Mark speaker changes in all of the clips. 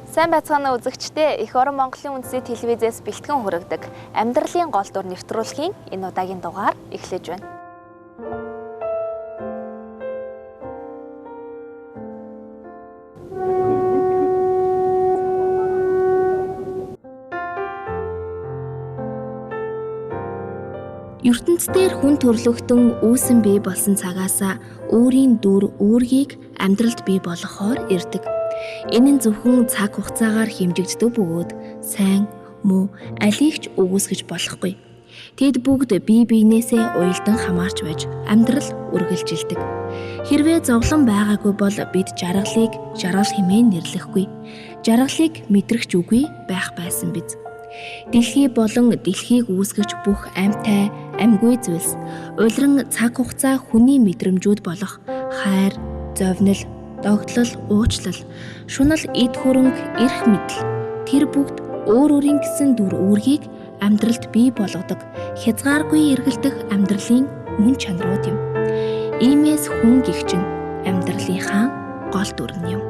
Speaker 1: Сайн байцгаана үзэгчдээ, Эх орон Монголын үндэсний телевизээс бэлтгэн хүргэдэг амьдралын гол дүр нэвтрүүлгийн энэ удаагийн дугаар эхлэж байна.
Speaker 2: ертөнцийн хүн төрлөختөн үүсэн бий болсон цагаас өөрийн дүр үүргийг амьдралд бий болгохоор ирдэг. Энэ нь зөвхөн цаг хугацаагаар хэмжигддэг бөгөөд сайн, муу алийг ч үгүйсгэж болохгүй. Тэд бүгд бие биенээсээ уялдан хамаарч байж амьдрал үргэлжилдэг. Хэрвээ зовлон байгаагүй бол бид жаргалыг жаргал хэмээн нэрлэхгүй. Жаргалыг мэдрэх ч үгүй байх байсан биз. Дэлхий болон дэлхийг үүсгэж бүх амьтай, амьгүй зүйлс улиран цаг хугацаа хүний мэдрэмжүүд болох хайр, зовнил, догтлол, уучлал, шунал, эд хөрөнгө, эрх мэдэл тэр бүгд өөр өөрийн гэсэн дүр үүргийг амьдралд бий болгодог, хязгааргүй эргэлдэх амьдралын мөн чанарууд юм. Иймээс хүн гих чинь амьдралынхаа гол дүр нь юм.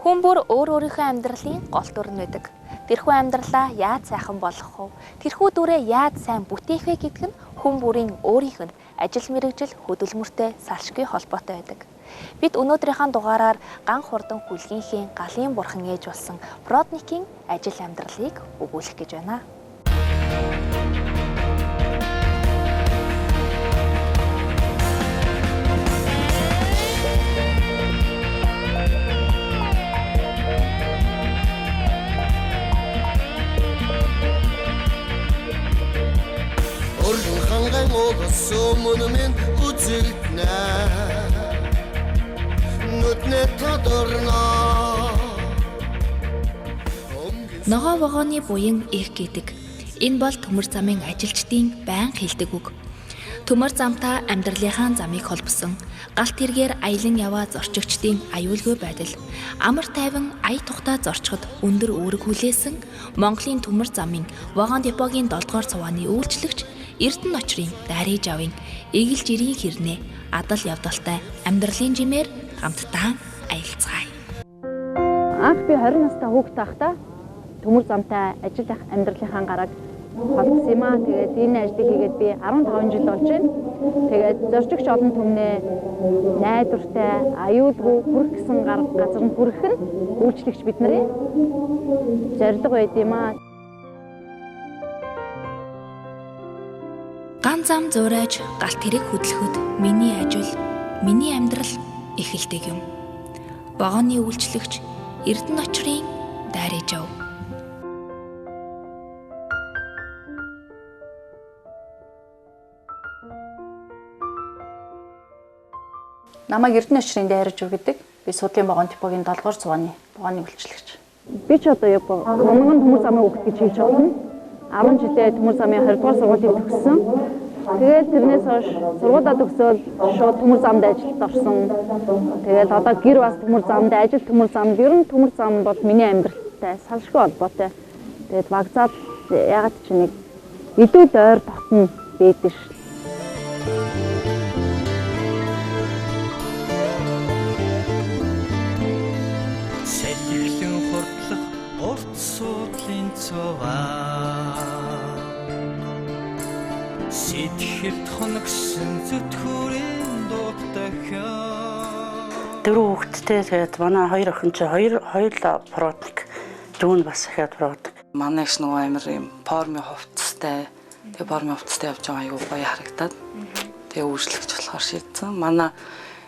Speaker 1: Хүн бүр өөр өөрийнхөө амьдралын гол дүр нь байдаг. Тэрхүү амьдралаа яаж сайхан болгох вэ? Тэрхүү дүрээ яаж сайн бүтээх вэ гэдэг нь хүн бүрийн өөрийнх нь ажил мэргэжил хөдөлмөртэй салшгүй холбоотой байдаг. Бид өнөөдрийнхөө дугаараар ган хурдан хүлгийнхээ галын бурхан ээж болсон Бродникийн ажил амьдралыг өгүүлэх гэж байна.
Speaker 3: Өмнө үзэлтнэ нүднэ тодорно.
Speaker 2: Ногоо вагоны буян их гэдэг. Энэ бол төмөр замын ажилчдын байн хэлдэг үг. Төмөр замтай амьдралынхаа замыг холбосон галт тэргээр аялан яваа зорчигчдын аюулгүй байдал, амар тайван ая тухтай зорчход өндөр үүрэг хүлээсэн Монголын төмөр замын вагон депогийн 7 дугаар цувааны үйлчлэгч Эрдэнэ очрын Дарий Жавын эгэл жирийн хэрнээ адал явдалтай амьдралын жимээр хамтдаа аялцгаая.
Speaker 4: Анх би 20 настай хүүхэд байхдаа төмөр замтай ажил амьдралынхаа гараг холбосон юм аа. Тэгээд энэ ажлыг хийгээд би 15 жил болж байна. Тэгээд зорчигч олон түмнээ найдвартай, аюулгүй хүрэх гэсэн газар нь хүрэх нь үйлчлэгч бидний зорилго байд юм аа.
Speaker 2: Ган зам зуурайж галт тэрэг хөдлөхөд миний ажил, миний амьдрал эхэлдэг юм. Вагоны үйлчлэгч Эрдэнэ очрын Дарий Жав.
Speaker 4: Намайг Эрдэнэ очрын Дарий Жав гэдэг. Би Судлын вагон депогийн 7 дугаар цувааны вагоны үйлчлэгч. Би ч одоо яг унган төмөр замын хүүхэд гэж хэлж болно. 10 жилээ төмөр замын 20 дугаар сургуулийг төгссөн. Тэгээд тэрнээс хойш сургуулаа төгсөөл шууд төмөр замд ажилд орсон. Тэгээд одоо гэр бас төмөр замд, ажил төмөр замд, ер нь төмөр зам бол миний амьдралтай салшгүй холбоотой. Тэгээд вокзал ягаад ч нэг илүү л ойр дотно байдаг ш.
Speaker 5: Сэтгэлэн хурдлах урт суудлын цуваа. Сэтгэлд хоногсон зүтхүүрийн дууддаг.
Speaker 6: Дөрөв хүүхэдтэй, тэгээд манай хоёр охин чи хоёр проводник, дүү нь бас ахиад проводник.
Speaker 7: Манай эгч нөгөө амар юм формын хувцастай, тэгээ формын хувцастай явж байгаа айгүй гоё харагдаад. Тэгээ үйлчлэгч болохоор шийдсэн. Манай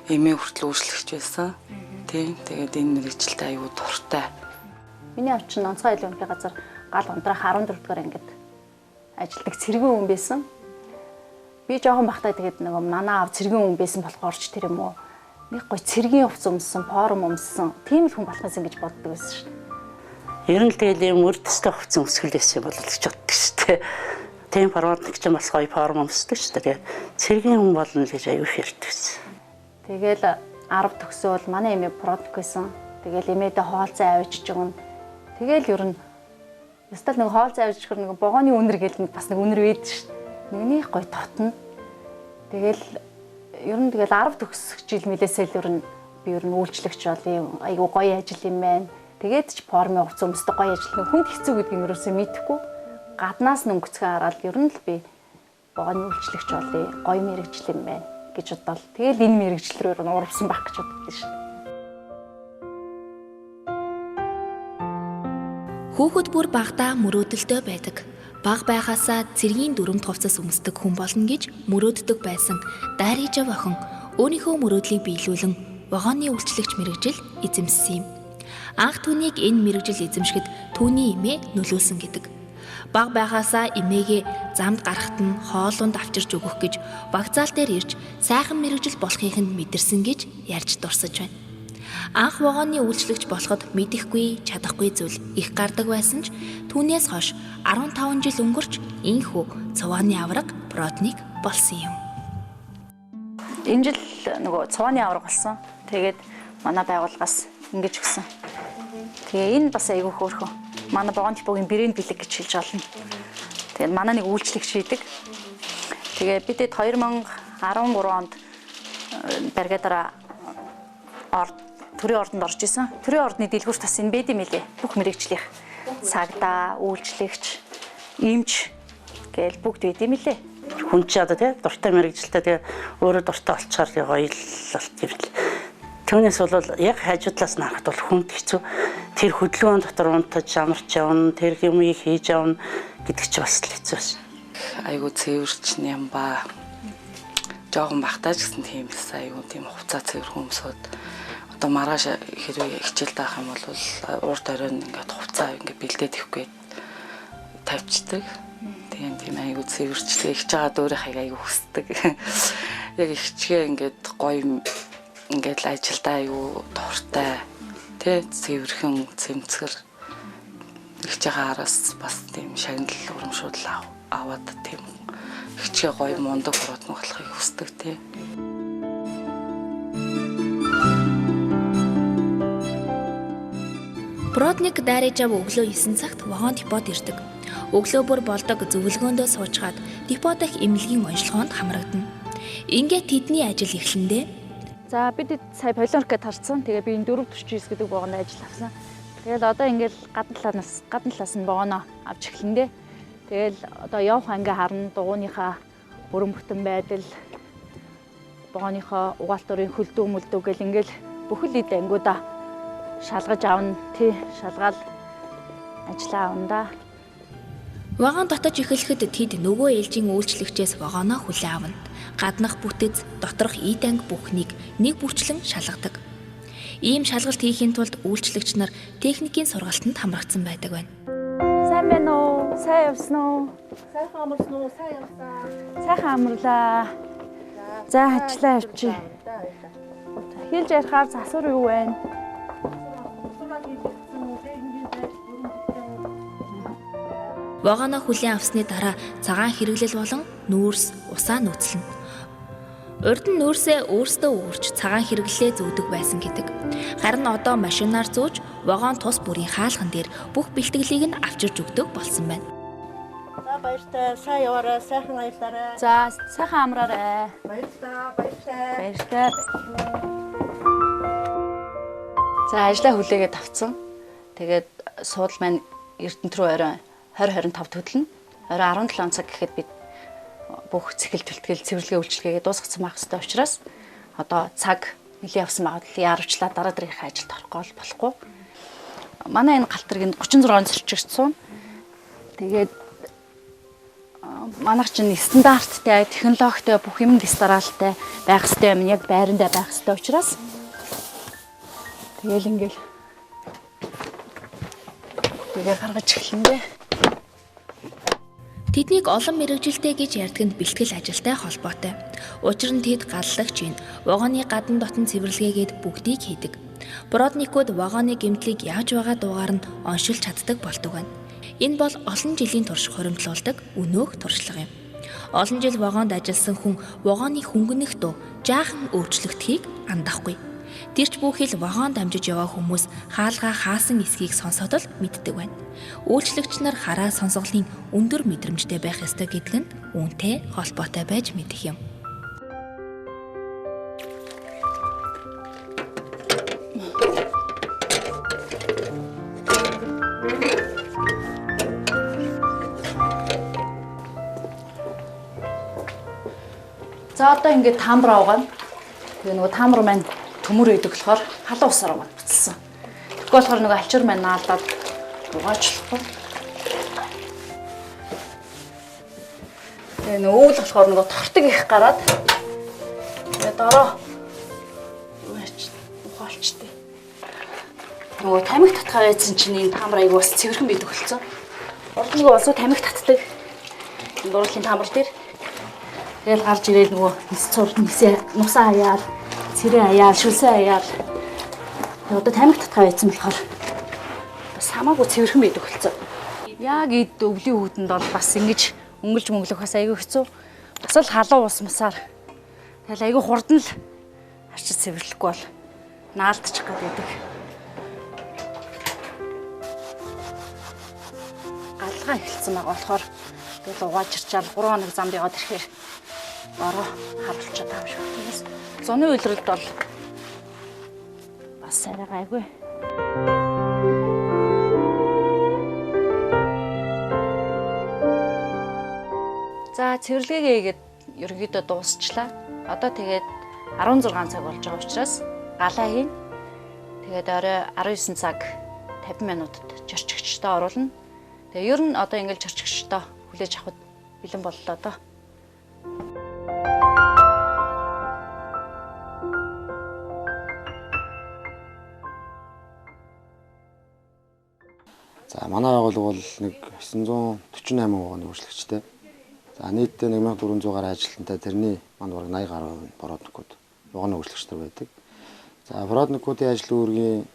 Speaker 7: эмээ хүртэл үйлчлэгч байсан. Тийм, тэгээд энэ мэргэжилтэй айгүй дуртай.
Speaker 4: Миний авч чинь онцгой аюулгүй байдлын газар гал унтраах 14 дугаар ангид ажилладаг цэргийн хүн байсан. Би жоохон бахтаа тэгээд нөгөө манай аав цэргийн хүн байсан болохоор ч тэр юм уу нэг гой цэргийн хувцас өмссөн, форм өмссөн тийм л хүн болох юмсан гэж боддог байсан шүү дээ.
Speaker 6: Ер нь л тэгэл юм өрдөстэй хувцас өмсгөл байсан юм бол гэж боддог шүү дээ. Тийм проводник ч бас гоё форм өмсдөг шүү дээ. Цэргийн хүн болно л гэж аюу их ярьдаг байсан.
Speaker 4: Тэгэл 10 төгсөөл манай эмээ проводник байсан. Тэгэл эмээдээ хоолцоо авчиж өгнө. Тэгэл ер нь ёстой л нэг хоолцоо авчиж өгөх нэг вагоны үнэр гэл нэг бас нэг үнэр байдаг шүү дээ. Нэгнийх гоё тотно. Тэгэл ер нь тэгэл 10 төгсөх жил мэлээсээ л ер нь би ер нь үйлчлэгч болъё. Айгу гоё ажил юм байна. Тэгээд ч формын хувцас өмсдөг гоё ажил. Хүнд хэцүү гэдгийг ерөөсөө мэдэхгүй. Гаднаас нь өнгөцгөө хараад ер нь л би вагоны үйлчлэгч болъё. Гоё мэрэгжил юм байна гэж бодвол тэгэл энэ мэрэгжил рүү ер нь урвсан байх гэж боддоо шин.
Speaker 2: Хүүхэд бүр багадаа мөрөөдөлтэй байдаг. Баг байхаасаа цэргийн дүрмт хувцас өмсдөг хүн болно гэж мөрөөддөг байсан Дарижав охин өөрийнхөө мөрөөдлийг биелүүлэн вагоны үйлчлэгч мэрэгжил эзэмссэн юм. Анх түүнийг энэ мэрэгжил эзэмшихэд түүний эмээ нөлөөлсөн гэдэг. Баг байхаасаа эмээгээ замд гарахад нь хоолунд авчирч өгөх гэж вокзал дээр ирж сайхан мэрэгжил болохыг нь мэдэрсэн гэж ярьж дурсаж байна. Анх вагоны үйлчлэгч болоход мэдэхгүй, чадахгүй зүйл их гардаг байсан ч түүнээс хойш 15 жил өнгөрч инхүү цувааны авраг бродник болсон юм.
Speaker 4: Энэ жил нөгөө цувааны авраг болсон. Тэгээд манай байгууллагаас ингэж өгсөн. Тэгээ энэ бас айгүй хөөрхөн. Манай вагон депогийн брэнд бэлэг гэж хэлж болно. Тэгээд манай нэг үйлчлэгч хийдэг. Тэгээ бидэд 2013 онд бригадаараа төрийн ордонд орж исэн. Төрийн ордны дэлгүүрт бас энэ бэд юм лээ. Бүх мэрэгжлийнх. Цагдаа, үйлчлэгч, эмч гээл бүгд бэд юм лээ.
Speaker 6: Хүн чи одоо тий дуртай мэрэгжилтэй тэгээ өөрөө дуртай олчоор тэгээ гоё л болт юм л. Түүнээс бол яг хажуудлаас нь харахад бол хүнд хэцүү. Тэр хөдөлгөөн дотор унтаж амарч явна, тэр юмыг хийж явна гэдэг чи бас л хэцүү шин.
Speaker 7: Айгу цэвэрч юм ба. Жохон бахтаа ч гэсэн тийм л айгу тийм хувцас цэвэрхэн өмсөд. Одоо маргааш хэрвээ хичээл даах юм бол урд оройн ингээд хувцас ингээд бэлдээд ихгүй тавьчихдаг. Тийм тийм айгу цэвэрчлээ ихж байгаа дөөрийнхийг айгу хүсдэг. Яг ихчгээ ингээд гоё ингээд л ажилдаа айгу дуртай тэ цэвэрхэн цэмцгэр ихж байгаа араас бас тийм шагнал урамшуулал аваад тийм ихчгээ гоё мундаг хуруудна болохыг хүсдэг тэ.
Speaker 2: Бродник Дарижав өглөө 9 цагт вагон депод ирдэг. Өглөө бүр болдог зөвлөгөөндөө суучгаад депо дахь эмнэлгийн онцлогоонд хамрагдана. Ингээд тэдний ажил эхлэндээ.
Speaker 4: За бид сая полиоркет харцсан. Тэгээ би энэ 449 гэдэг вагонд ажил авсан. Тэгэл одоо ингээл гадна талаас нь вагоноо авч эхлэндээ. Тэгэл одоо явах анги харна, дугууныхаа бүрэн бүтэн байдал, вагоныхоо угаалт өрийн хөлдөө мөлдөө гэл ингээл бүхэл эд ангиудаа шалгаж авна, тий шалгаал ажиллаа авна да.
Speaker 2: Вагон дотож эхлэхэд тэд нөгөө ээлжийн үйлчлэгчээс вагоноо хүлээн авна. Гаднах бүтэц, доторх эд анги бүхнийг нэг бүрчлэн шалгадаг. Ийм шалгалт хийхин тулд үйлчлэгч нар техникийн сургалтанд хамрагдсан байдаг байна.
Speaker 4: Сайн байна уу? Сайн явсан уу?
Speaker 8: Сайхан амарсан уу? Сайн явсан.
Speaker 4: Сайхан амарлаа. За ажиллаа явчих. Хэлж ярихаар засвар юу вэ?
Speaker 2: Вагоноо хүлээн авсны дараа цагаан хэрэглэл болон нүүрс, усаа нүүцлэнэ. Урд нь нүүрсээ өөрсдөө үүрч цагаан хэрэглэлээ зүүдэг байсан гэдэг. Харин одоо машинаар зүүж вагон тус бүрийн хаалган дээр бүх бэлтгэлийг нь авчирч өгдөг болсон байна.
Speaker 8: За баяртай, сайн яваарай, сайхан аялаарай.
Speaker 4: За сайхан амраарай.
Speaker 8: Баярлалаа, баяртай.
Speaker 4: Баяртай. За ажлаа хүлээгээд авцсан. Тэгээд суудал маань Эрдэнэт рүү орой 20:25 хөдлөнө. Орой 17 цаг гэхэд бид бүх цэхэл түлтгэл цэвэрлэгээ үйлчилгээгээ дуусгацсан байх хэрэгтэй учраас одоо цаг нэлээ явсан байгаа л яарвчлаа дараа дараагийнхаа ажилд орохгүй бол болохгүй. Манай энэ галтэрэг 36 сөрчигдсэн. Тэгээд манайх чинь стандарттай, технологитой бүх юм дистаралтай байх хэрэгтэй юм яг байрандаа байх хэрэгтэй учраас тэгэл ингээл тэгээ гаргаж эхлэндээ.
Speaker 2: Тэднийг олон мэргэжилтэй гэж ярьдаг нь бэлтгэл ажилтай холбоотой. Учир нь тэд галлагч юм. Вагоны гадна дотн цэвэрлэгээгээд бүгдийг хийдэг. Бродникууд вагоны гэмтлийг яаж байгаа дуугаар нь оншилж чаддаг болдог байна. Энэ бол олон жилийн турш хуримтлуулдаг өнөөх туршлага юм. Олон жил вагонд ажилласан хүн вагоны хөнгөнөх дуу жаахан өөрчлөгдөхийг андахгүй. Тэрч бүхэл вагон дамжиж яваа хүмүүс хаалгаа хаасан эсхийг сонсоод л мэддэг байна. Үйлчлэгч нар хараа сонсголын өндөр мэдрэмжтэй байх ёстой гэдэг нь үүнтэй холбоотой байж мэдэх юм.
Speaker 4: За одоо ингээд таамар авгаана. Тэгээ нөгөө таамар маань төмөр өгдөг болохоор халуун усаар угаана буцалсан. Тэгэхгүй болохоор нөгөө алчуур маань наалдаад угаачлахгүй. Тэгээ нөгөө өвөл болохоор нөгөө тортог их гараад тэгээ дороо юу яач ухаалчтэй. Нөгөө тамхи татгаар айдсан чинь энэ таамар айгуу бас цэвэрхэн байдаг болсон. Урд нөгөө олсоо тамхи татдаг. Энэ дурлалын таамар дээр тэгэл гарч ирээл нөгөө нис цур нисээ нусаа хаяал, цэрээ хаяал, шүлсээ хаяал. Тэгээ одоо тамхи татгаа байсан болохоор бас хамаагүй цэвэрхэн байдаг болсон. Яг эд өвлийн хүүтэнд бол бас ингэж өнгөлж мөнгөлөх бас айгүй хэцүү. Бас л халуун ус мусаар тэгэл айгүй хурдан л арчиж цэвэрлэхгүй бол наалдчих гээд байдаг. Галгаа эхэлсэн байгаа болохоор тэгэл угааж ирчаал 3 хоног замд яваад ирэхээр ороо харуулчихад байгаа юм шиг. Тэгээс зуны үйлрэлд бол бас арай гайгүй. За цэвэрлэгээ хийгээд ерөнхийдөө дуусчлаа. Одоо тэгээд 16 цаг болж байгаа учраас галаа хийн. Тэгээд орой 19 цаг 50 минутад жорчгчтой оруулна. Тэгээ ер нь одоо ингээл жорчгчтой хүлээж авахд бэлэн боллоо доо.
Speaker 9: За манай байгууллага бол нэг 948 вагоны үйлчлэгчтэй. За нийтдээ 1400 гаруй ажилтнтай, тэрний манд бараг 80 гаруй хувь нь проводникууд, вагоны үйлчлэгч нар байдаг. За проводникуудын ажил үүргийн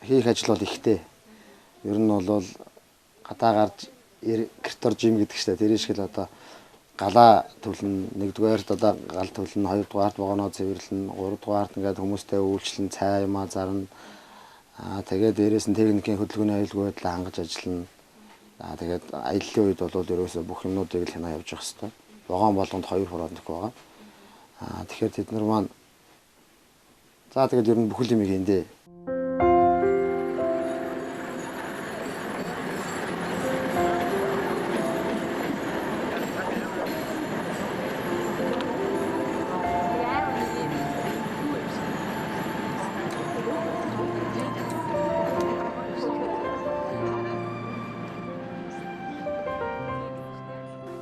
Speaker 9: хийх ажил бол ихтэй. Ер нь бол гадаа гарч гэрт орж юм гэдэг чинь тэр шиг л одоо галаа түлнэ, нэгдүгээрт одоо гал түлнэ, хоёрдугаарт вагоноо цэвэрлэнэ, гуравдугаарт ингээд хүмүүстэй үйлчлэн, цай юмаа зарна. Аа тэгээд дээрээс нь техникийн хөдөлгөөний аюулгүй байдлаа хангаж ажиллана. Аа тэгээд аяллаа үед бол ерөөсөө бүх юмнуудыг л хянаа явж явах хэрэгтэй. Вагон болгонд 2 проводник байгаа. Аа тэгэхээр тэд нар маань за тэгээд ер нь бүхэл юмыг хийндэ.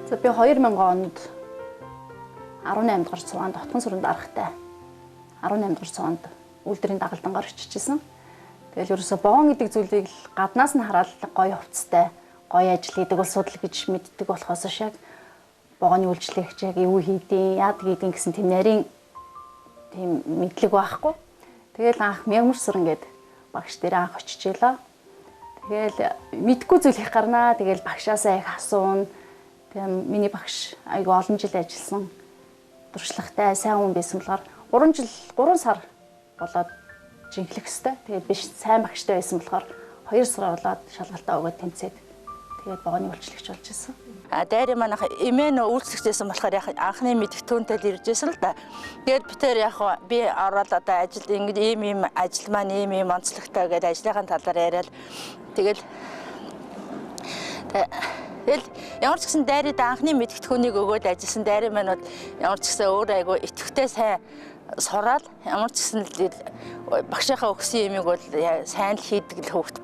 Speaker 4: За би 2000 онд 18 дугаар цуваанд Отгон сүрэнд дарахтай 18 дугаар цуваанд үйлдвэрийн дагалдангаар очижсэн. Тэгэл ерөөсө вагон гэдэг зүйлийг л гаднаас нь хараад гоё хувцастай, гоё ажил хийдэг улсууд л гэж мэддэг болохоос шаг вагоны үйлчлэгч яг юу хийдیں, яадаг хийдیں гэсэн тийм нарийн тийм мэдлэг байхгүй. Тэгэл анх Мягмар сүрэн гээд багш дээр анх очижээ. Тэгэл мэдгүй зүйл их гарнаа. Тэгэл багшаасаа их асууна. Тэгээ миний багш айгүй олон жил ажилласан туршлагатай сайн хүн байсан болохоор 3 жил 3 сар болоод жинхлэх хэвээр. Тэгээд биш сайн багштай байсан болохоор 2 сар болоод шалгалтаа өгөөд тэнцээд тэгээд вагоны үйлчлэгч болж исэн.
Speaker 6: А дайрын манайх эмээ нөө үйлчлэгчсэн болохоор яг анхны мэдгтүүнтэй л ирж байсан л да. Тэгээд би тэр яг би ороод одоо ажил ингэж ийм ийм ажил маань ийм ийм онцлогтой гэдэг ажлынхаа талаар яриад тэгэл тэгэл ямар ч гэсэн дайрыг анхны мэдгэдэгхүүнийг өгөөд ажилласан дайрын маань бол ямар ч гэсэн өөр айгу идэвхтэй сайн сураад ямар ч гэсэн багшийнхаа өгсөн юмыг бол сайн л хийдэг л хүүхэд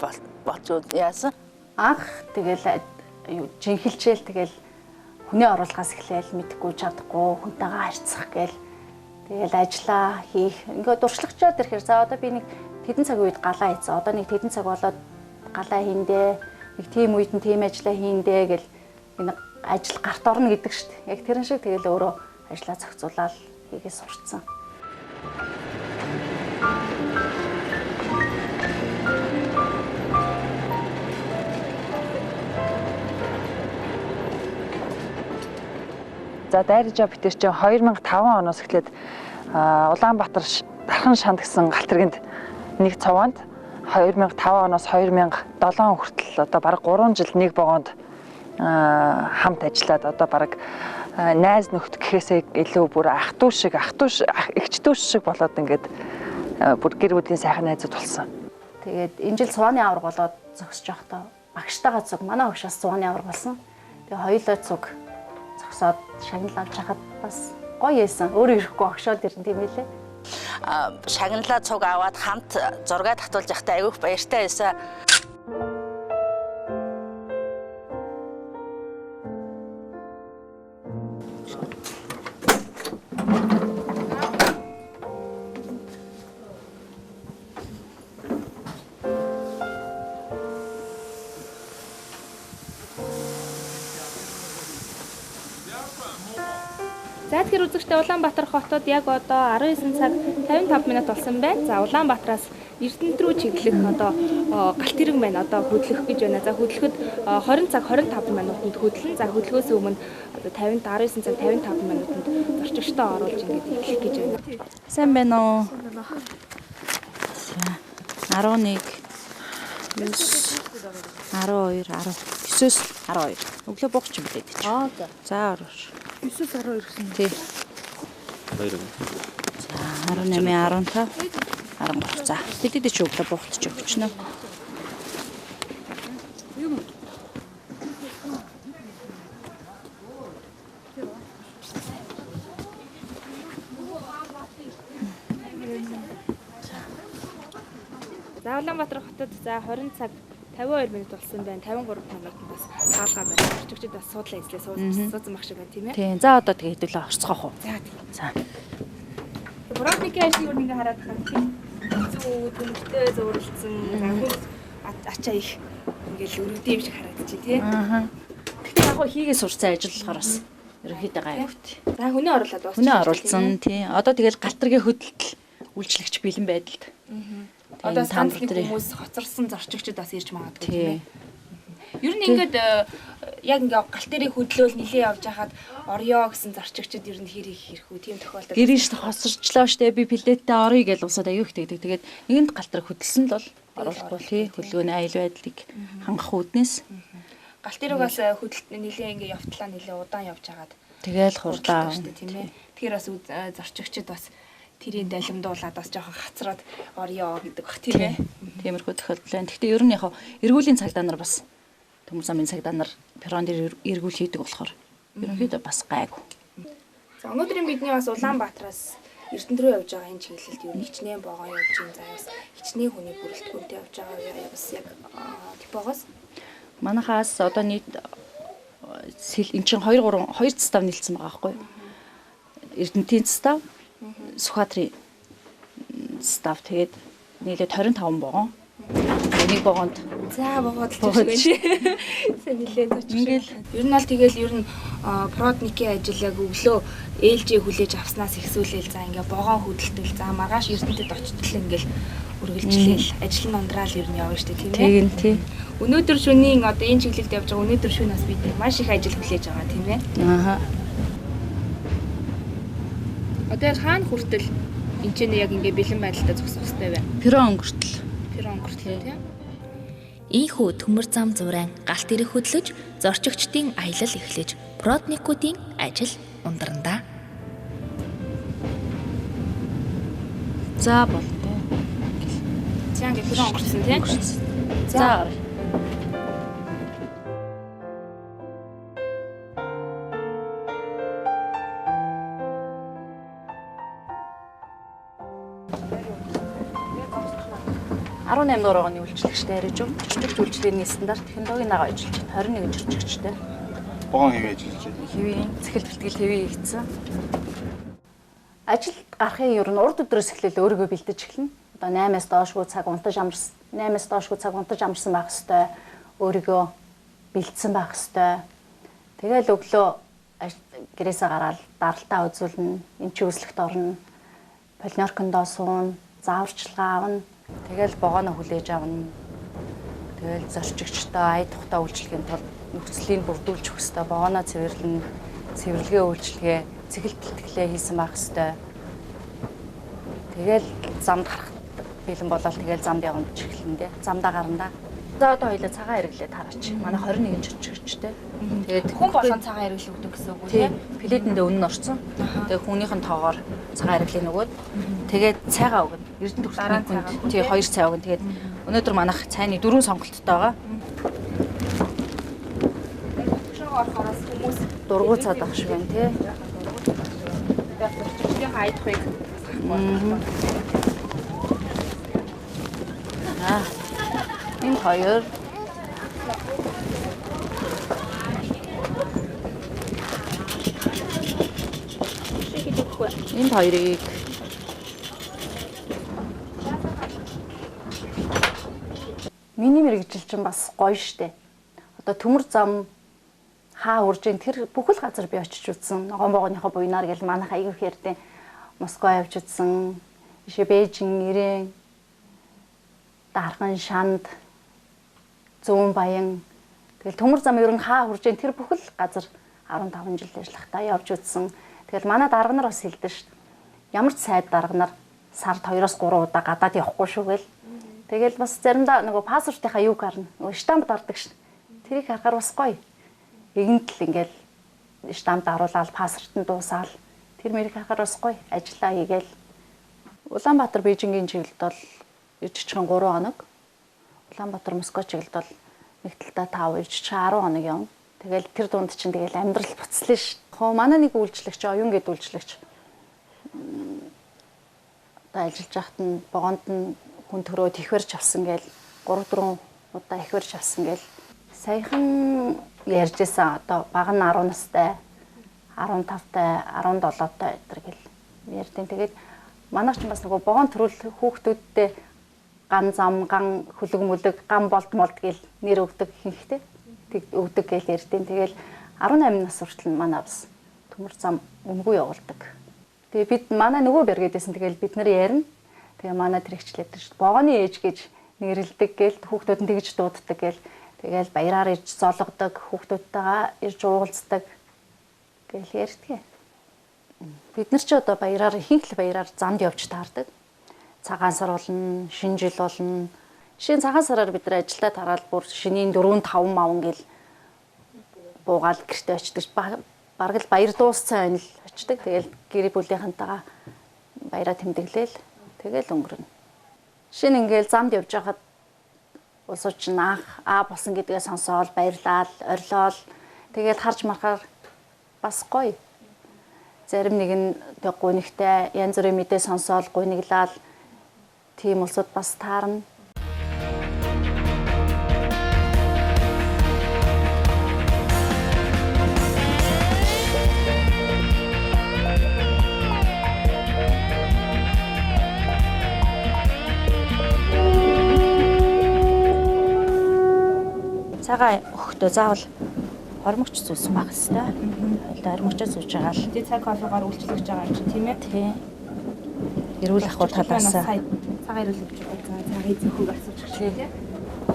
Speaker 6: болж яасан.
Speaker 4: Анх тэгэл юу жинхэлчээл тэгэл хүний оруулахаас эхлээл мэдхгүй чадахгүй хүнтэйгээ харьцах гээл тэгэл ажиллаа хийх ингээд туршлагачаад ирэхээр за одоо би нэг тэдэн цаг үед галаа хийцэн одоо нэг тэдэн цаг болоод галаа хийндэ нэг тийм үед нь тийм ажиллаа хийндэ гэл энэ ажил гарт орно гэдэг шүү дээ. Яг тэрэн шиг тэгэл өөрөө ажлаа зохицуулаад хийгээ сурцсан.
Speaker 7: За дайржаа битэр чинь 2005 оноос эхлээд Улаанбаатар Дархан шанд гэсэн галт тэргэнд нэг цуваанд 2005 оноос 2007 он хүртэл одоо бараг 3 жил нэг вагонд хамт ажиллаад одоо бараг найз нөхд гэхээсээ илүү бүр ах トゥ шиг эгч дүү шиг болоод ингээд бүр гэр бүлийн сайхан найзууд болсон.
Speaker 4: Тэгээд энэ жил цувааны аварга болоод зогсож байхдаа багштайгаа цуг манай багш бас цувааны аварга болсон. Тэгээ хоёулаа цуг зогсоод шагнал авч хахад бас гоё байсан. Өөрөө ирэхгүй огшоод ирэн тийм байлээ.
Speaker 6: Шагналаа цуг аваад хамт зураг татуулж явахдаа айгүйх баяртай байсан.
Speaker 1: За тэгэхээр үзэгчдээ Улаанбаатар хотод яг одоо 19 цаг 55 минут болсон байна. За Улаанбаатараас Эрдэнэт рүү чиглэх одоо галт тэрэг маань одоо хөдлөх гэж байна. За хөдлөхөд 20 цаг 25 минутанд хөдлөн. За хөдлөхөөс өмнө одоо 19 цаг 55 минутанд зорчигчдоо оруулж ингээд эхлэх гэж байна.
Speaker 6: Сайн байна уу? За 11 9 12 10 9-өөс 12. Өглөө буух ч юм билээ чи.
Speaker 4: Аа за.
Speaker 6: За ороош.
Speaker 7: 9-өөс 12 гэсэн.
Speaker 6: Тий.
Speaker 10: 2.
Speaker 6: За 18 15 13. За тэдэд чи өглөө буухт чи өгчнө.
Speaker 1: За Улаанбаатар хотод за 20 цаг 52 минут болсон байна. 53 минутанд бас хаалгаа байна. Зорчигчид бас суудлаа эзлээ суусан баг шиг байна тийм ээ.
Speaker 6: Тийм. За одоо тэгээ хэдүүлээ орцгоох уу?
Speaker 1: За тийм.
Speaker 6: За.
Speaker 1: Бродникийн ажлыг өөр ингээ хараад хаа тийм. Зүү төмөртэй зурлцсан. За хүмүүс ачаа их ингээл өргөдөө юм шиг харагдчих тий.
Speaker 6: Аа. Гэхдээ яг хийгээ сурцсан ажил болохоор бас ерөнхийдөө гайгүй.
Speaker 1: За хүнээ оруулаад дуусчих.
Speaker 6: Хүнээ оруулсан тий. Одоо тэгэл галт тэргийн хөдөлтөл үйлчлэгч бэлэн байдалд.
Speaker 1: Одоо самбар дээр хүмүүс хоцорсон зорчигчид бас ирж магадгүй тийм ээ. Ер нь ингээд яг ингээ галт тэрийг хөдлөөл нилээ явж хахад орё гэсэн зорчигчид ер нь хэр их хэрхүү тийм тохиолдол.
Speaker 6: Гэрийн шт хоцорчлоо штэ би плеттэй орё гэж усаад аюу их тэгдэг. Тэгээд нэгэнд галт тэрэг хөдөлсөн л бол оруулахгүй тий хөдөлгөөний аюул байдлыг хангах үүднээс.
Speaker 1: Галт тэрэг бас хөдөлт нилээ ингээ явтлаа нилээ удаан явж хагаад
Speaker 6: тэгэл хурдаа
Speaker 1: штэ тийм ээ. Тэгэхээр бас зорчигчид бас тэрийн далимдуулаад бас жоохон хацраад орё гэдэг бах тийм ээ.
Speaker 6: Тиймэрхүү тохиолдол байна. Гэхдээ ер нь яг эргүүлийн цагдаа нар бас төмөр замын цагдаа нар перрон дээр эргүүл хийдэг болохоор ерөнхийдөө бас гайгүй.
Speaker 1: За өнөөдрийн бидний бас Улаанбаатараас Эрдэнэт рүү явж байгаа энэ чиглэлд ер нь хичнээн вагон явж байгаа. За бас хичнээн хүний бүрэлдэхүүнтэй явж байгаа бас яг депогоос
Speaker 6: манайхаас одоо нийт эн чинь 2 3 2 цастав нийлсэн байгаа байхгүй юу? Эрдэнэтийн цастав, Сүхбаатарын став тэгээд нийлээд 25 вагон. Нэг вагонд
Speaker 1: за вагон л шиг байна. Сайн нилээд очих. Ингээл ер нь бол тэгэл ер нь продникийн ажил яг өглөө ээлжээ хүлээж авснаас ихсүүлээл за ингээ вагон хөдөлтөл за маргааш Эрдэнэтэд очтол ингээл үргэлжлээл ажил нь ундраал ер нь явна шүү дээ тийм ээ.
Speaker 6: Тэгин тий.
Speaker 1: Өнөөдөр шөнийн одоо энэ чиглэлд явж байгаа өнөөдөр шөнө бас бид маш их ажил хүлээж байгаа тийм ээ.
Speaker 6: Аа.
Speaker 1: Одоо яг хаана хүртэл энэ ч яг ингээ бэлэн байдалтай зогсох хэрэгтэй вэ?
Speaker 6: Перрон хүртэл.
Speaker 1: Перрон хүртэл тийм.
Speaker 2: Ийхүү төмөр зам зурайн галт тэрэг хөдлөж зорчигчдын аялал эхлэж бродникуудын ажил ундрандаа.
Speaker 6: За болтой.
Speaker 1: За ингээ перрон өнгөрсөн тийм.
Speaker 6: За. 18 дугаар вагоны үйлчлэгчтэй яриаж юм. Зорчигч үйлчлэгээний стандарт технологийн дагуу ажиллаж байна. 21 зорчигчтэй.
Speaker 10: Вагон хэвээ ажиллаж байна.
Speaker 6: Хэвийн цэхэл бэлтгэл хэвээ хийгдсэн.
Speaker 4: Ажилд гарахын ер нь урд өдрөөс эхлээл өөрийгөө бэлдэж эхэлнэ. Одоо 8-аас доошгүй цаг унтаж амарсан, 8-аас доошгүй цаг унтаж амарсан байх ёстой. Өөрийгөө бэлдсэн байх ёстой. Тэгэл өглөө гэрээсээ гараад даралтаа үзүүлнэ, эмчийн үзлэгт орно, полиноркондоо суuna, зааварчилгаа авна.
Speaker 6: Тэгэл вагоноо хүлээж авна. Тэгэл зорчигчтой ая тухтай үйлчлэхийн тулд нөхцөлийг бүрдүүлж өгөх ёстой. Вагоноо цэвэрлэнэ, цэвэрлэгээ үйлчлэгээ, цэхэл бэлтгэлээ хийсэн байх ёстой.
Speaker 4: Тэгэл замд харах бэлэн болоод тэгэл замд явна ч эхлэн дээ. Замдаа гарна да. За одоо хоёлаа цагаан хэрэглээ тараач. Манай 21 жижигчтэй. Тэгээд
Speaker 1: хүн болгон цагаан хэрэглээ өгдөг гэсэн үг үү те?
Speaker 4: Плетэндээ үнэн орцсон. Тэгээд хүнийх нь тоогоор цагаан хэрэглээ нөгөөд тэгээд цайгаа өгнө. Эрдэнэ хүртэл хүнд тий 2 цай өгнө. Тэгээд өнөөдөр манайх цайны 4 сонголттой байгаа.
Speaker 1: Орохоороос хүмүүс
Speaker 4: дургуй цаад ах шиг байна тий.
Speaker 1: Тэгээд зурчдын айдахыг
Speaker 4: Аа. Энэ хоёр энэ хоёрыг миний мэргэжил чинь бас гоё штэ. Одоо төмөр зам хаа урж ин тэр бүхэл газар би очиж үзсэн. Ногоон богоныхоо буйнаар гэл манайх аягүй их ярьдیں۔ Москва явж үзсэн. Ишээ Бээжин, Ирэн, Дархан, Шанд, Зүүн Баян. Тэгэл төмөр зам ер нь хаа хурж ин тэр бүхэл газар 15 жил ажиллахдаа явж үзсэн. Тэгэл манай дарга нар бас хэлдэг шүү дээ. Ямар ч сайд дарга нар сард 2-3 удаа гадаад явахгүй шүү гэл. Тэгэл бас заримдаа нөгөө паспортынхаа юг гарна. Нөгөө штамп дардаг шүү. Тэрийг харахаар бас гоё. Игэнтэл ингээл штамп даруулаад паспорт нь дуусаал тэр мэрийг харахаар бас гоё. Ажиллаа хийгээл. Улаанбаатар Бээжингийн чиглэлд бол жижигхэн 3 хоног. Улаанбаатар Москва чиглэлд бол нэг талдаа 5, жижигхэн 10 хоног явна. Тэгэл тэр дунд чинь тэгэл амьдрал буцлаа ш. Хоо манай нэг үйлчлэгч оюун гэд үйлчлэгч одоо ажиллаж байхад нь вагонд нь хүн төрөөд ихвэрч авсан гээл 3-4 удаа ихвэрч авсан гээл саяхан ярьжсэн одоо баг нь 10 настай 15-тай 17-тай өдр гэл ярьдیں۔ Тэгээд манайх ч бас нөгөө вагон төрөл хүүхдүүдтэй ган зам, ган хөлөг мөлөг, ган болд молд гэл нэр өгдөг хинхтэй. Тэг өгдөг гэл ярьдیں۔ Тэгэл 18 нас хүртэл манай бас төмөр зам өмгөө явуулдаг. Тэгээ бид манай нөгөө бэргэдээсэн тэгэл бид нар ярина. Тэгээ манай тэр хчлээд шүү дээ. Богоны ээж гэж нэрлэдэг гээл хүүхдүүд нь тэгж дууддаг гээл тэгэл баяраар ирж золгодог, хүүхдүүдтэйгээ ирж уулздаг гэл ярьдгээ. Бид нар ч одоо баяраар ихэнх л баяраар замд явж таардаг. Цагаан сар болно, шинэ жил болно. Жишээ нь цагаан сараар бид нар ажилдаа тараал бүр шинийн 4 5 мавн гэл буугаал гэртээ очдөг. Бараг л баяр дууссан ойн л очдөг. Тэгэл гэр бүлийнхэнтэйгээ баяраа тэмдэглээл тэгэл өнгөрнө. Шинэ ингээл замд явж байхад улсууд чинь анх А болсон гэдгээ сонсоол баярлаал, орилоол. Тэгэл харж мархаар бас гоё. Зарим нэг нь тэг гунигтай янз бүрийн мэдээ сонсоол гуниглаал тийм улсууд бас таарна. Цагаан өгөхдөө заавал хормогч зүүсэн байх хэвээр. Хоёлаа хормогчоо зүүж байгаа л.
Speaker 1: Тэгээ цаг кофегоор үйлчлэгч байгаа юм чинь тийм ээ?
Speaker 4: Тий. Эрүүл ахуй талаас
Speaker 1: цагаан эрүүл өгч байгаа. За цагийн зөхөг асууж гэх тийм.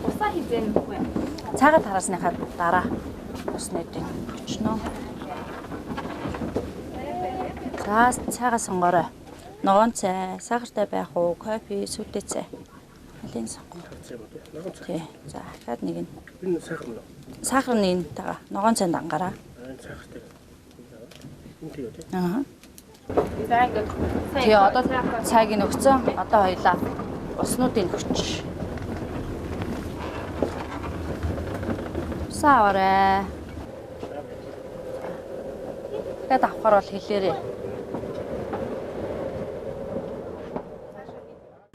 Speaker 1: Усаа хизээ нөхөх вэ?
Speaker 4: Цагаан тараасныхаа дараа уснуудыг өчнөө. За цагаан сонгоорой. Ногоон цай, сахартай байх уу, кофе, сүдээ цай. Алийг сонгоо. Тий. За дахиад нэг нь.
Speaker 11: Энэ сахар нь.
Speaker 4: Сахар нь энэ тагаа. Ногоон цайнд ангараа.
Speaker 11: Энэ сахартай. Энэ тий үү?
Speaker 4: Аа.
Speaker 1: За ингээд
Speaker 4: Тий, одоо цайг нь өгцөн. Одоо хоёлаа уснуудыг өгч. Усаа аваарай. Дахиад авахар бол хэлээрэй.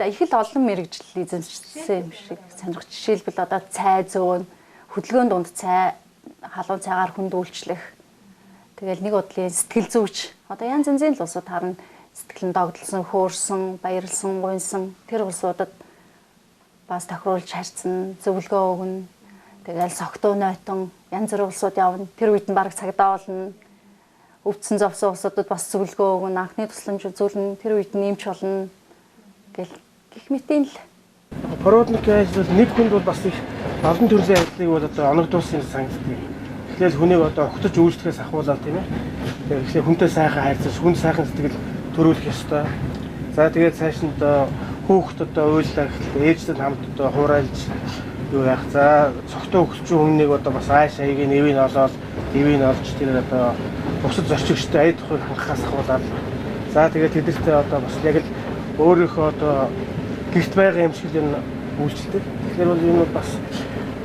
Speaker 4: Их л олон мэргэжил эзэмшсэн юм шиг сонирхож. Жишээлбэл одоо цай зөөн, хөдөлгөөн дунд цай, халуун цайгаар хүнд үйлчлэх. Тэгэл нэг бодлын сэтгэл зүйч. Одоо янз янзын л улсууд харна. Сэтгэл нь догдолсон, хөөрсөн, баярлсан, гуйнсан тэр улсуудад бас тохируулж харьцна, зөвлөгөө өгнө. Тэгэл согтуу нойтон янз бүрийн улсууд явна. Тэр үед нь бараг цагдаа болно. Өвдсөн зовсон улсуудад бас зөвлөгөө өгнө, анхны тусламж үзүүлнэ. Тэр үед нь эмч болно. Гэл гэх мэтийн л.
Speaker 11: Проводникийн ажил бол нэг хүнд бол бас их олон төрлийн ажлыг бол одоо оногдуулсан санагддаг. Эхлээл хүнийг одоо огтож үйлчлэхээс ахуулаад тийм ээ. Тэгэхээр эхлээ хүнтэй сайхан харьцаж, хүн сайхан сэтгэл төрүүлэх ёстой. За тэгээд цааш нь одоо хүүхэд одоо уйллаа гэхэл ээжтэй хамт одоо хуурайлж юу яах. За цогтой өгчүүн хүнийг одоо бас ааш аягийн нэвийг олоод нэвийг олж тэр одоо бусад зорчигчтой ая тухыг хангахаас ахуулаад за тэгээд тэдэртэй одоо бас яг л өөрийнхөө одоо гэрт байгаа юм шиг л энэ үйлчлдэг. Тэгэхээр бол энэ бол бас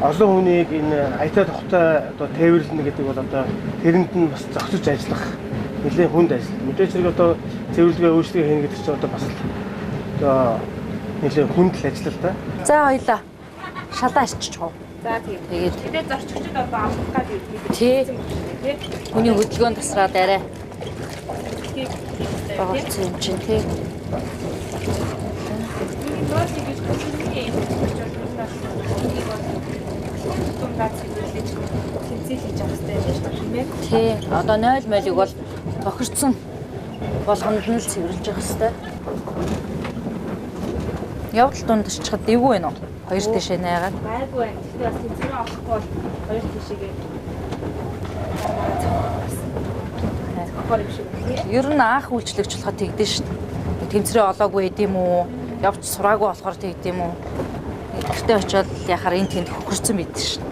Speaker 11: олон хүнийг энэ аятай тухтай одоо тээвэрлэнэ гэдэг бол одоо тэрэнд нь бас зохицож ажиллах нэлээд хүнд ажил. Мэдээж хэрэг одоо цэвэрлэгээ үйлчлэгээ хийнэ гэдэг чинь одоо бас л одоо нэлээд хүнд л ажил л да.
Speaker 4: За хоёлаа шалаа арчиж гоо.
Speaker 1: За тийм.
Speaker 4: Тэгээд
Speaker 1: тэгээд зорчигчд одоо амлах гад ирдэг.
Speaker 4: Тий. Хүний хөдөлгөөн тасраад арай болцсон юм чинь тий. Тий. Одоо 0 молиг бол тохирцсон болгонд нь л цэвэрлж явах хэрэгтэй. Явдал дунд орчиход эвгүй байна уу? Хоёр тишээ найгаад.
Speaker 1: Гайгүй байна. Гэхдээ бас тэнцвэрээ олохгүй бол хоёр тишээгээ зохихоор юм шиг байна.
Speaker 4: Ер нь анх үйлчлэгч болоход тэгдэж шин. Тэнцвэрээ олоогүй байд юм уу? Явж сураагүй болохоор тэгд юм уу? Гэртээ очиод яхаар энэ тэнд хөхөрцөн мэдэн шин.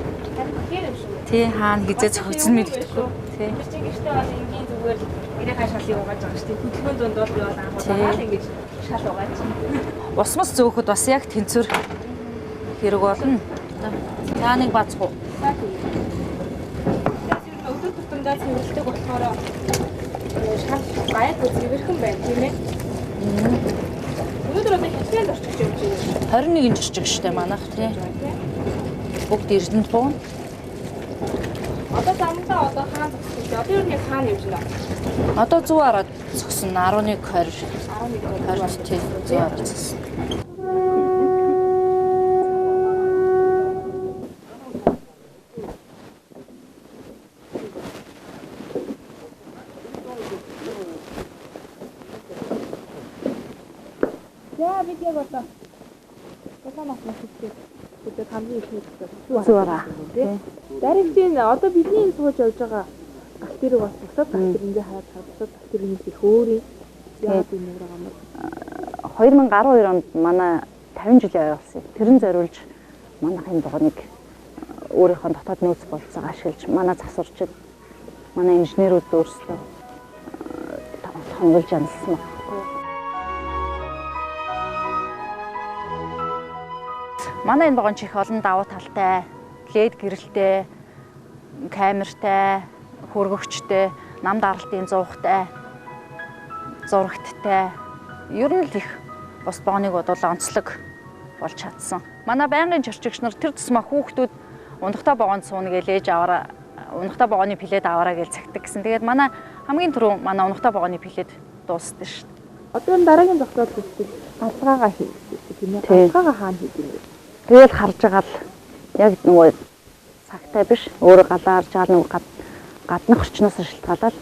Speaker 4: Тий, хаана хизээ зохицсон мэддэхгүй. Тий.
Speaker 1: Тэр чинь гэртээ бол энгийн зүгээр л гэрийнхаа шалыг угааж байгаа шүү дээ. Хөдөлгөөн дунд бол би бол анх удаага л ингэж шал угааж.
Speaker 4: Усмас зөөхөд бас яг тэнцвэр хэрэг болно. За нэг бацх уу.
Speaker 1: За тийм. Тэгээс ер нь өдөр тутамдаа цэвэрлдэг болохоор шал гайгүй цэвэрхэн байна тийм ээ. Өнөөдөр одоо хэдхэн зорчигч явж байна?
Speaker 4: 21 зорчигчтэй манайх тий. Бүгд Эрдэнэт буун.
Speaker 1: Одоо замдаа одоо хаана зогссон бэ? Одоо ер нь яг хаана явж байна?
Speaker 4: Одоо зүү хараад зогсон 11:20.
Speaker 1: 11:20
Speaker 4: тий. Зүү хараад зогсон.
Speaker 1: За бид яг одоо Улаан мас хийхдээ өдөр хамгийн ихний
Speaker 4: зүү хараа.
Speaker 1: Тий. Даригчийн одоо бидний энэ сууж явж байгаа галт тэрэг бас бусад галт тэрэнгээ хараад та бусад галт тэрэгнээс их өөр юм. Яагаад юм бэ гамар?
Speaker 4: 2012 онд манай 50 жилийн ой болсон. Тэрэн зориулж манайхын богоныг өөрийнхөө дотоод нөөц болцоог ашиглаж манай засварчид, манай инженерүүд өөрсдөө томголж амлсан байна. Манай энэ богоон чих олон давуу талтай, лед гэрэлтэй, камертай, хөргөгчтэй, нам даралтын зуухтай, зурагттай. Ер нь л их бус богоныг бодвол онцлог болж чадсан. Манай байнгын чөрчигч нар тэр тусмаа хүүхдүүд унахтаа богонд сууна гэж ээж аваараа, унахтаа богооны плед аваараа гэж цагтаг гэсэн. Тэгээд манай хамгийн түрүү манай унахтаа богооны плед дуусдаг шүү дээ.
Speaker 1: Одоо энэ дараагийн зохиол хийхдээ галгаагаа хийх гэсэн тийм ээ. Галгаагаа хаана хийх юм бэ?
Speaker 4: Тэгэл харж байгаа л яг нөгөө цагтай биш. Өөрөө галаа харж байгаа нөгөө гаднах орчноос шалтгаалаад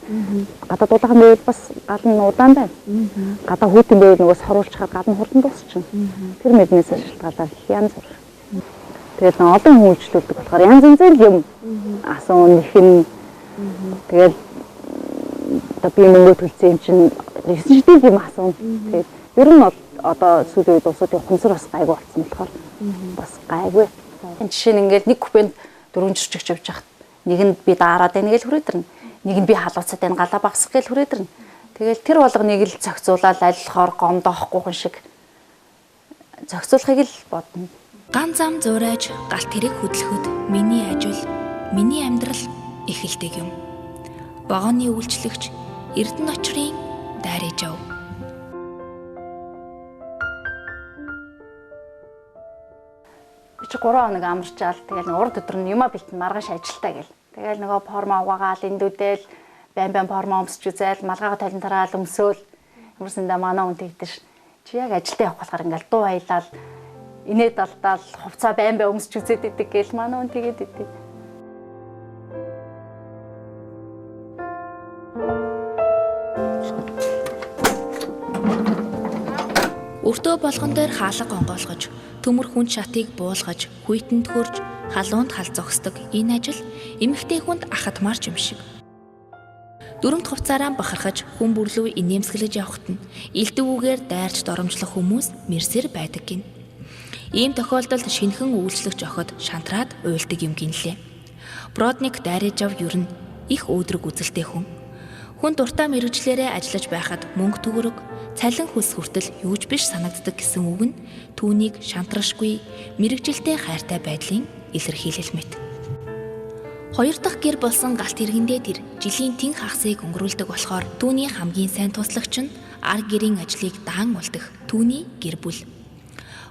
Speaker 4: гадаад дулаахан байвал бас гал нь удаан байна. Гадаа хүйтэн байвал нөгөө соруулчихаар гал нь хурдан дуусчихна. Тэр мэднээс шалтгаалаад янз бүр. Тэгэл нөгөө олон хүн үйлчлүүлдэг болохоор янз янзын юм асуун нэхэн. Тэгэл одоо би мөнгө төлсөн юм чинь 9 шидийн юм асуун. Тэгээд ер нь бол одоо сүүлийн үед улсуудын ухамсар бас гайгүй болсон болохоор бас гайгүй. Энэ жишээ нь ингээл нэг купенд 4 жирчигч явж хахад нэг нь би даарад байна гэж хүрээдэрнэ. Нэг нь би халууцаад байна галаа багсах гэж хүрээдэрнэ. Тэгэл тэр болгоныг л зохицуулаад аль болохоор гомдоохгүй хүн шиг зохицуулахыг л бодно.
Speaker 2: Ган зам зуурайж галт тэрэг хөдлөхөд миний ажил, миний амьдрал эхэлдэг юм. Вагоны үйлчлэгч Эрдэнэ очрын Дайрижав.
Speaker 4: Би чи 3 хоног амарчаал тэгэл нэг урд өдөр нь юмаа бэлтэн маргааш ажилтаа гэл. Тэгэл нөгөө форма угаагаал эндүүдэл байн байн форма өмсч үзээл малгайгаа толон тараал өмсөөл юмсандаа манай хүн тэгдэж чи яг ажилдаа явах болохоор ингээл дуу аялал инээд алдаал хувцаа байн байн өмсч үзээд идэг гэл манай хүн тэгээд идэг.
Speaker 2: Өртөө болгон дээр хаалга онгойлгож, төмөр хүнд шатыг буулгаж, хүйтэнд хөрж, халуунд хал зогсдог энэ ажил эмэгтэй хүнд ахадмаар юм шиг. Дүрэмт хувцаараа бахархаж хүн бүрлүү инээмсэглэж явахад нь элдв үгээр дайрч доромжлох хүмүүс мэрсэр байдаг гин. Ийм тохиолдолд шинэхэн үйлчлэгч охид шантраад уйлдаг юм гинлээ. Бродник Дарижав ер нь их өөдрөг үзэлтэй хүн. Хүн дуртай мэргэжлээрээ ажиллаж байхад мөнгө төгрөг, цалин хөлс хүртэл юу ч биш санагддаг гэсэн үг нь түүнийг шантрашгүй мэргэжилтэй хайртай байдлын илэрхийлэл мэт. Хоёр дахь гэр болсон галт тэргэндээ тэр жилийн тэн хагасыг өнгөрүүлдэг болохоор түүний хамгийн сайн туслагч нь ар гэрийн ажлыг даан үлдэх түүний гэр бүл.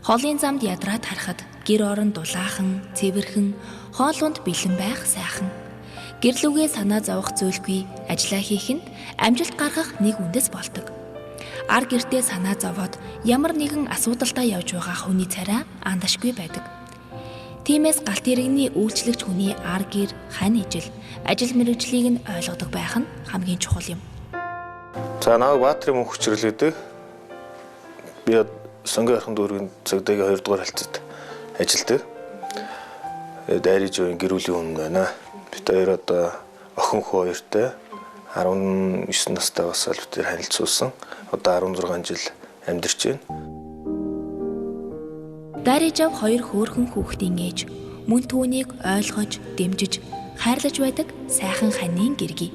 Speaker 2: Холын замд ядраад харахад гэр орон дулаахан, цэвэрхэн, хоолунд бэлэн байх сайхан. Гэрлүүгээ санаа зовох зүйлгүй ажлаа хийх нь амжилт гаргах нэг үндэс болдог. Ар гэртээ санаа зовоод ямар нэгэн асуудалтай явж байгаа хүний царай андашгүй байдаг. Тиймээс галт тэрэгний үйлчлэгч хүний ар гэр, хань ижил, ажил мэргэжлийг нь ойлгодог байх нь хамгийн чухал юм.
Speaker 12: За намайг Баатрын мөнх хүчрэл гэдэг. Би Сонгон архан дүүргийн цагдаагийн 2 дугаар харилцаат ажилладаг. Дайрижийн гэр бүлийн хүн байна. Бид хоёр одоо охин хүү хоёртой 19 настай бас аль битэр харилцуулсан. Одоо 16 жил амьдарч байна.
Speaker 2: Дарижав хоёр хөөрхөн хүүхдийн ээж мөн түүнийг ойлгож, дэмжиж, хайрлаж байдаг сайхан ханийн гэргий.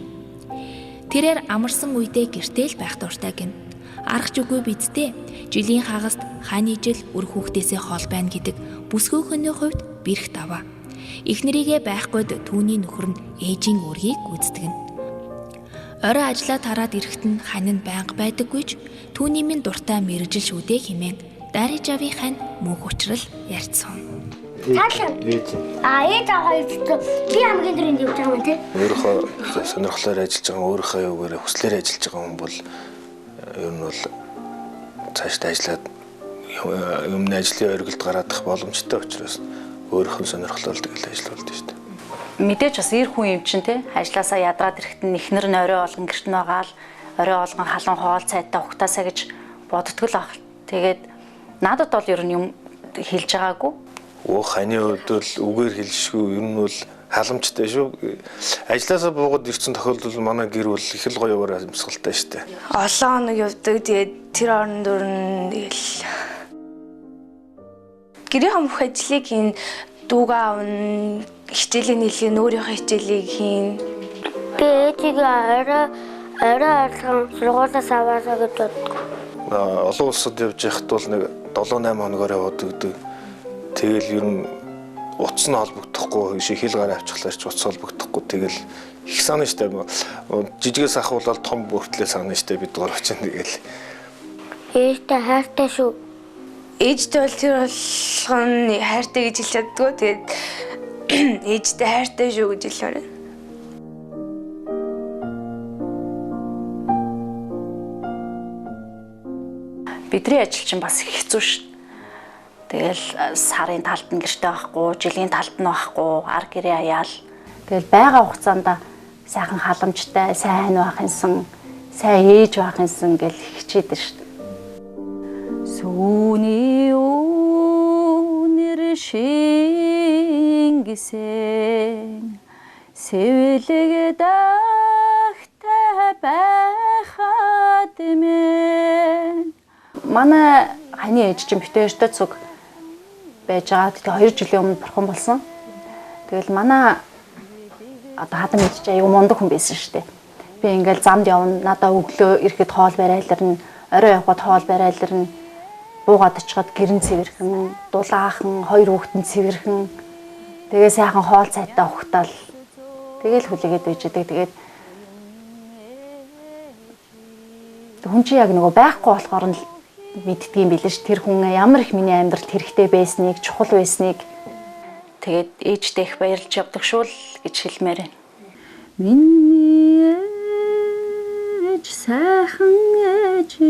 Speaker 2: Тэрээр амарсан үедээ гэртээ л байх дуртай гин. Арга ч үгүй бидтэй. Жилийн хагаст хань ижил үр хүүхдээсээ хол байна гэдэг бүсгүйхний хувьд бэрх даваа. Эхнэрийгээ байхгүйд түүний нөхөр нь ээжийн үүргийг гүйцэтгэнэ. Орой ажлаа тараад ирэхэд нь хань нь байнга байдаггүй ч түүний минь дуртай мэргэжил шүү дээ хэмээн Дарижавын хань мөнх учрал ярьцсан.
Speaker 13: Цаалаа. А ээж аваа би хамгийн түрүүнд явж байгаа юм тий.
Speaker 12: Өөрийнхөө сонирхлоор ажиллаж байгаа, өөрийнхөө юугаар хүслээр ажиллаж байгаа хүн бол ер нь бол цаашдаа ажиллаад өмнө ажлын оргилд гараадах боломжтой учраас өөрийнх нь сонирхлоор тэгэл ажиллаулдаг шүү дээ.
Speaker 4: Мэдээж бас эр хүн юм чинь тий ажилласаа ядраад ирэхэд нь эхнэр нь орой болгон гэрт нь байгаа л орой болгон халуун хоол цайтай ухтаасаа гэж боддгоо л ах. Тэгээд надад бол ер нь юм хэлж байгаагүй.
Speaker 12: Өө ханы хувьд бол үгээр хэлшгүй ер нь бол халамжтай шүү. Ажлаасаа буугаад ирсэн тохиолдолд манай гэр бол их л гоё яваар амьсгалтай шүү дээ.
Speaker 14: Олон хоног явдаг. Тэгээд тэр оронд өрн тэгэл гэрийн бүх ажлыг хийн, дүүгээ авна, хичээлийн нийлээ, өөрийнхөө хичээлийг хийн.
Speaker 13: Би ээжигээ орой ойлгон сургуулиас аваасаа гэж боддог.
Speaker 12: Олон улсад явж байхад бол нэг 7-8 хоногоор яваад өгдөг. Тэгэл ер нь утас нь холбогдохгүй, хэл гараа авчихлаар ч утас холбогдохгүй. Тэгэл их санаа штэ. Жижигээс ахуулаад том бүртлээ санаа штэ бид гурав чинь тэгэл.
Speaker 13: Ээжтэй хайртай шүү.
Speaker 14: Ээжтэй бол тэр болгон хайртай гэж хэлж чаддгүй. Тэгээд ээжтэй хайртай шүү гэж хэлмээр байна.
Speaker 4: Бидний ажил чинь бас их хэцүү шин. Тэгэл сарын талд нь гэрте байхгүй, жилийн талд нь байхгүй, ар гэрээ аяал. Тэгэл байгаа хугацаанд сайхан халамжтай, сайн байх юмсан, сайн ээж байх юмсан гэл хичээдэг шин. Сүүний үнэр шингэсэн сэвлэг дагтай байхад мэн. Манай ханы ээж чинь бит хоёртой цуг байж байгаа. Тэгээ 2 жилийн өмнө бурхан болсон. Тэгэл манай одоо хадам ээж чинь аюу мундаг хүн байсан шүү дээ. Би ингээл замд явна, надаа өглөө ирэхэд хоол бариаларна, орой явхад хоол бариаларна. Буугаад очиход гэрэн цэвэрхэн, дулаахан, хоёр хүүхдэн цэвэрхэн. Тэгээ сайхан хоол цайтай ухтаал. Тэгэл хүлээгээд байж байгаа. Тэгээд хүн чинь яг нөгөө байхгүй болохоор нь мэддэг юм билээ ш. Тэр хүн ямар их миний амьдралд хэрэгтэй байсныг, чухал байсныг. Тэгээд ээжтэй их баярлж явдаг шүү л гэж хэлмээр байна.
Speaker 15: Миний ээж сайхан ээж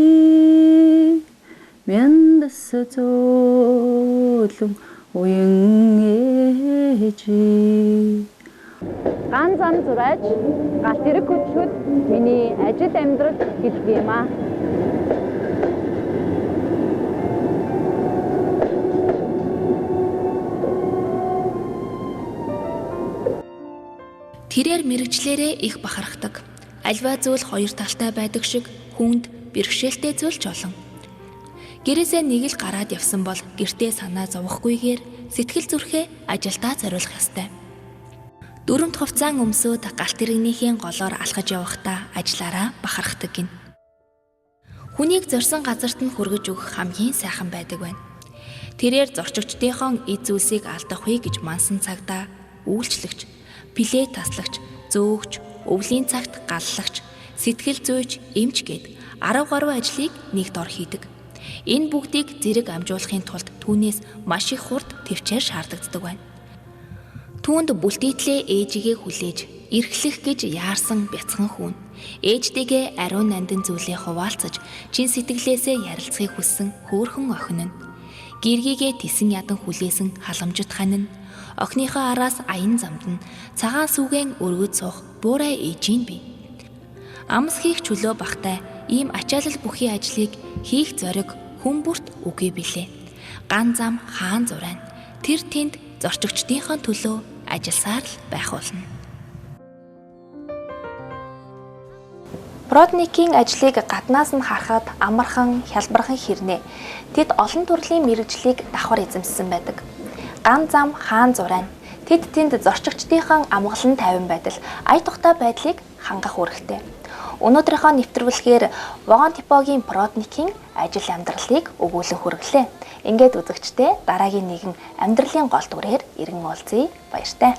Speaker 15: мяндас зөөлөн уян ээж.
Speaker 4: Ган зам зураж галт тэрэг хөдлөхөд миний ажил амьдрал гэдэг юм аа.
Speaker 2: Тэрээр мэргэжлээрээ их бахархдаг. Альва зүйл хоёр талтай байдаг шиг хүнд бэрхшээлтэй зүйл ч олон. Гэрээсээ нэг л гараад явсан бол гэртээ санаа зовхгүйгээр сэтгэл зүрхээ ажилдаа зориулах ёстой. Дөрөвт хувцаан өмсөөд галт тэрэгнийхээ голоор алхаж явахдаа ажиллаараа бахархдаг гин. Хүнийг зорьсон газарт нь хүргэж өгөх хамгийн сайхан байдаг байна. Тэрээр зорчигчдийнхоо эд зүйлсийг алдахгүй гэж мансан цагдаа үйлчлэгч, плээ таслагч, зөөгч, өвлийн цагт галлагч, сэтгэл зүйч, эмч гээд 10 гаруй ажлыг нэг дор хийдэг. Энэ бүгдийг зэрэг амжуулахын тулд түүнээс маш их хурд төвчээр шаардлагатай байна. Түүнд бүлтийтлээ ээжигээ хүлээж эрхлэх гэж яарсан бяцхан хүн. Ээжтэйгээ ариун нандин зүйлээ хуваалцаж чин сэтгэлээсээ ярилцахыг хүссэн хөөрхөн охин нь. Гэргийгээ тесэн ядан хүлээсэн халамжит хань нь. Охиныхоо араас аян замд нь цагаан сүгэн өргөд суух буурай ээжийн бий. Амс хийх чөлөө бахтай ийм ачаалал бүхий ажлыг хийх зориг хүн бүрт үгүй билээ. Ган зам хаан зурайн тэр тэнд зорчигчдийнхоо төлөө ажилласаар л байх болно.
Speaker 1: Бродникийн ажлыг гаднаас нь харахад амархан, хялбархан хэрнээ. Тэд олон төрлийн мэргэжлийг давхар эзэмссэн байдаг. Ган зам хаан зурайн. Тэд тэнд зорчигчдийнхаа амгалан тайван байдал, ая тухтай байдлыг хангах үүрэгтэй. Өнөөдрийнхөө нэвтрүүлгээр Вагон депогийн Бродникийн ажил амьдралыг өгүүлэн хүргэлээ. Ингээд үзэгчдээ дараагийн нэгэн амьдралын гол дүрээр иргэн уулзъя. Баяртай.